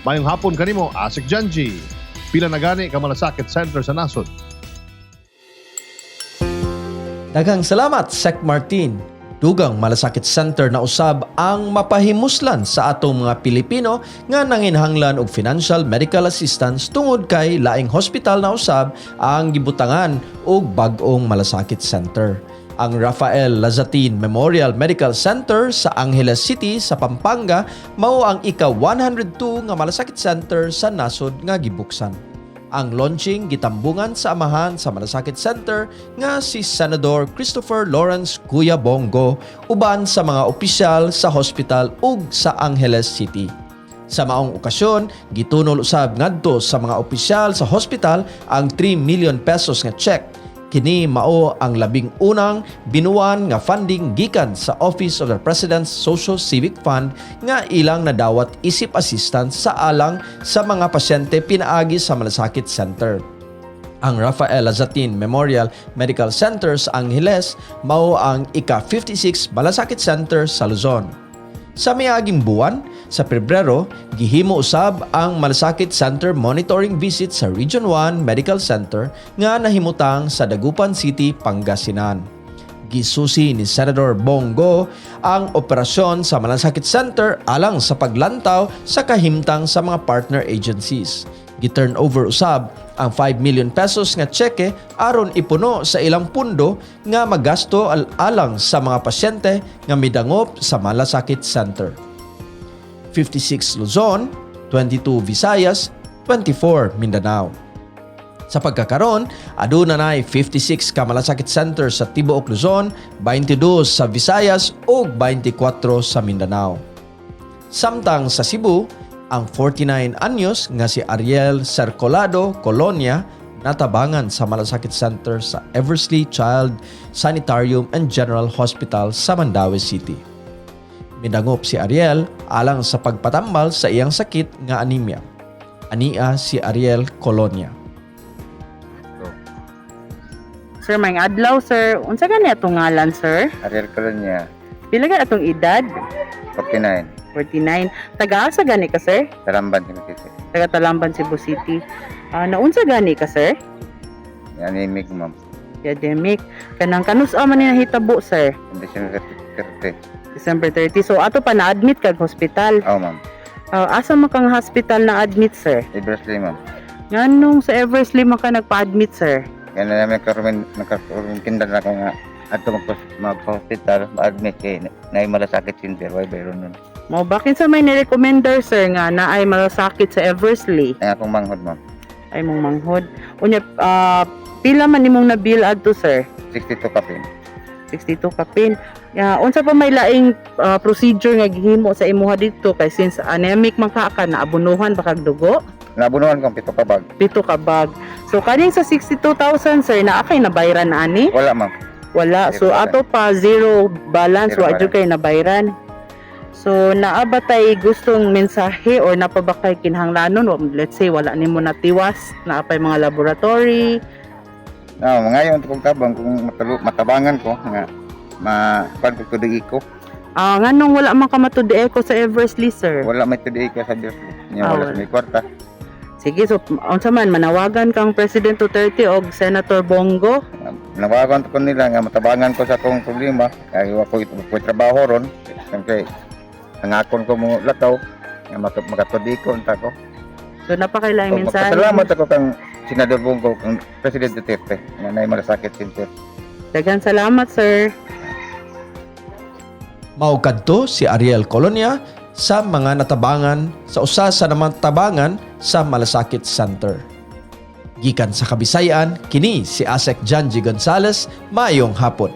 Mayong hapon kanimo, Asec Janji. Pila na gani ka Malasakit Center sa nasod? Daghang salamat, Sec Martin. Dugang Malasakit Center na usab ang mapahimuslan sa atong mga Pilipino nga nanginhanglan og financial medical assistance tungod kay laing hospital na usab ang gibutangan og bag-ong Malasakit Center. Ang Rafael Lazatin Memorial Medical Center sa Angeles City sa Pampanga mao ang ika-102 nga Malasakit Center sa nasod nga gibuksan. Ang launching gitambungan sa amahan sa Malasakit Center nga si Senador Christopher Lawrence Kuya Bong Go uban sa mga opisyal sa hospital ug sa Angeles City. Sa maong okasyon, gitunol usab ngadto sa mga opisyal sa hospital ang 3 million pesos nga check. Kini mao ang labing unang binuan nga funding gikan sa Office of the President's Social Civic Fund nga ilang nadawat isip assistance sa alang sa mga pasyente pinaagi sa Malasakit Center. Ang Rafael Lazatin Memorial Medical Center sa Angeles mao ang ika-56 Malasakit Center sa Luzon. Sa miaging buwan, sa Pebrero, gihimo usab ang Malasakit Center monitoring visit sa Region 1 Medical Center nga nahimutang sa Dagupan City, Pangasinan. Gisusi ni Senator Bong Go ang operasyon sa Malasakit Center alang sa paglantaw sa kahimtang sa mga partner agencies. Gi-turn over usab ang 5 million pesos nga tseke aron ipuno sa ilang pundo nga magasto alang sa mga pasyente nga midangop sa Malasakit Center. 56 Luzon, 22 Visayas, 24 Mindanao. Sa pagkakaron, aduna nay 56 ka Malasakit Center sa tibuok Luzon, 22 sa Visayas ug 24 sa Mindanao. Samtang sa Cebu, ang 49 anyos nga si Ariel Cercolado Colonia natabangan sa Malasakit Center sa Eversley Child Sanitarium and General Hospital sa Mandaue City. Midangop si Ariel alang sa pagpatambal sa iyang sakit nga anemia. Ania si Ariel Colonia. Sir, may adlaw, sir. Unsa gani atong ngalan, sir? Ariel Colonia, Pila gani atong edad? 49, 49. Taga-asa gani ka, sir? Talamban, Cebu City. Taga Talamban, Cebu City. Ah, naunsa gani ka, sir? Anemic, ma'am. Academic. Kanang kanus-a man ni nahitabo, sir? Condition 30. December 30. So ato pa na-admit kag hospital. Oh, ma'am. Ah, asa man kang hospital na admit, sir? Eversley, ma'am. Nganong sa Eversley man ka nagpa-admit, sir? Kaya na namin nagkaroon kindal na ko nga ato magpa-hospital, ma-admit kay na malasakit center, why bayron nun. Mo bakit sa may ni-recommender, sir, nga na ay malasakit sa Eversley? Ay akong manghod, ma'am. Ay mong manghod. Unya, pila man nimong na bill adto, sir? 62 kapin. 62 kapin. Ya, unsa pa may laing procedure nga gihimo sa imuha didto kay since anemic man ka naabunuhan ba kag dugo? Nabunuhan kong 7 ka bag. 7 ka bag. So kaning sa 62,000, sir, naa kay nabayran ani? Wala, ma'am. Wala. So Zero ato pa zero balance, Zero wa jud kay nabayran. So naa ba tay gustong mensahe or napa ba kay kinahanglanon? Let's say wala nimo natiwas, naa pay mga laboratory? No, ngayon kong tabang kung matabangan ko nga ma kuan ko tudi ko. Ah, nganong wala man ka matud ko sa Eversley, sir? Wala may tudi ko sa Eversley. Nya Ah, wala wala. sa may kwarta. Sige, so unsa man manawagan kang President Duterte og Senator Bong Go? Nawagan ko nila nga matabangan ko sa akong problema kay wa ko ko trabaho ron. Siyempre nangakon ko mo lakaw nga makatudi ko unta ko. So napakailang So, mensahe. magpasalamat ako kang Senador Bong Go, kang President Duterte nga naay malasakit center. Daghan salamat, sir. Mao kadto si Ariel Colonia sa mga natabangan sa usa sa tabangan sa Malasakit Center. Gikan sa Kabisayan, kini si Asec Janji Gonzales, maayong hapon.